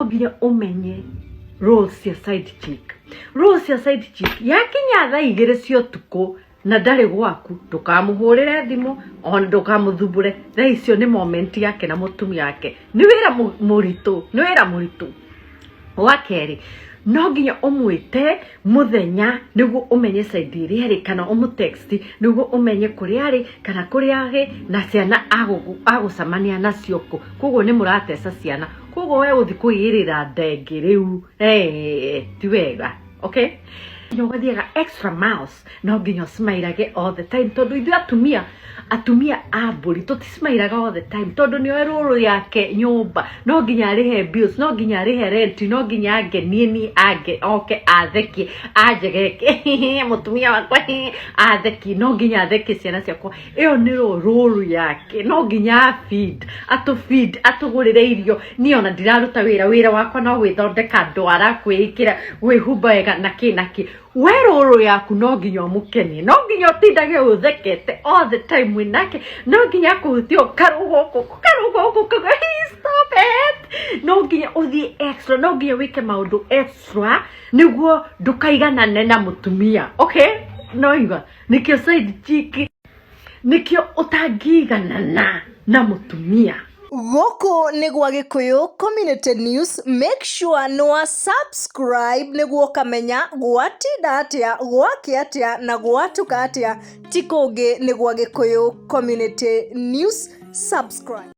Nginya ũmenye roles cia side chick, roles cia side chick. Yakinya thaa 2 cia ũtukũ na ndarĩ gwaku, ndũkamũhũrĩre thimũ ona ndũkamũthumbũre. Thaa icio nĩ moment yake na mũtumia wake. Nĩ wĩra mũritũ, nĩ wĩra mũritũ. Wa kerĩ, no nginya ũmwĩte mũthenya nĩguo ũmenye side ĩrĩa arĩ, kana ũmũtext nĩguo ũmenye kũrĩa arĩ kana kũrĩa arĩ na ciana, agũcemania nacio kũ. Koguo nĩ mũrateca ciana, koguo we gũthiĩ kũigĩrĩra ndenge rĩu, ti wega. Okay, nginya ũgathiaga extra miles. No nginya ũsmileage all the time, tondũ ithuĩ atumia a mbũri tũtismileaga all the time, tondũ nĩoe rũrũ yake nyũmba. No nginya arĩhe bills, no nginya arĩhe rent, no nginya angenie niĩ, ange oke athekie, anjegeke mũtumia wakwa athekie, no nginya athekie ciana ciakwa. Ĩyo nĩ rũrũ yake. No nginya afeed, atũfeed, atũgũrĩre irio. Niĩ ona ndiraruta wĩra, wĩra wakwa no gwĩthondeka ndwara, kwĩĩkĩra, kwĩhumba wega na kĩ na kĩ. We rũrũ yaku no nginya ũmũkenie, no nginya ũtindage ũthekete all the time wĩnake, no nginya akũhutie karũgũkũ karũgũkũ, stop it. No nginya ũthiĩ extra, no nginya wĩke maũndũ extra nĩguo ndũkaiganane na mũtumia. Okay, no iga nĩkĩo side chick, nĩkĩo ũtangĩiganana na mũtumia. Gũkũ nĩ gwa Gĩkũyũ Community News. Make sure nĩ wa subscribe nĩguo ũkamenya gwatinda atĩa, gwakĩa atĩa na gwatuka atĩa. Ti kũngĩ, nĩ gwa Gĩkũyũ Community News. Subscribe.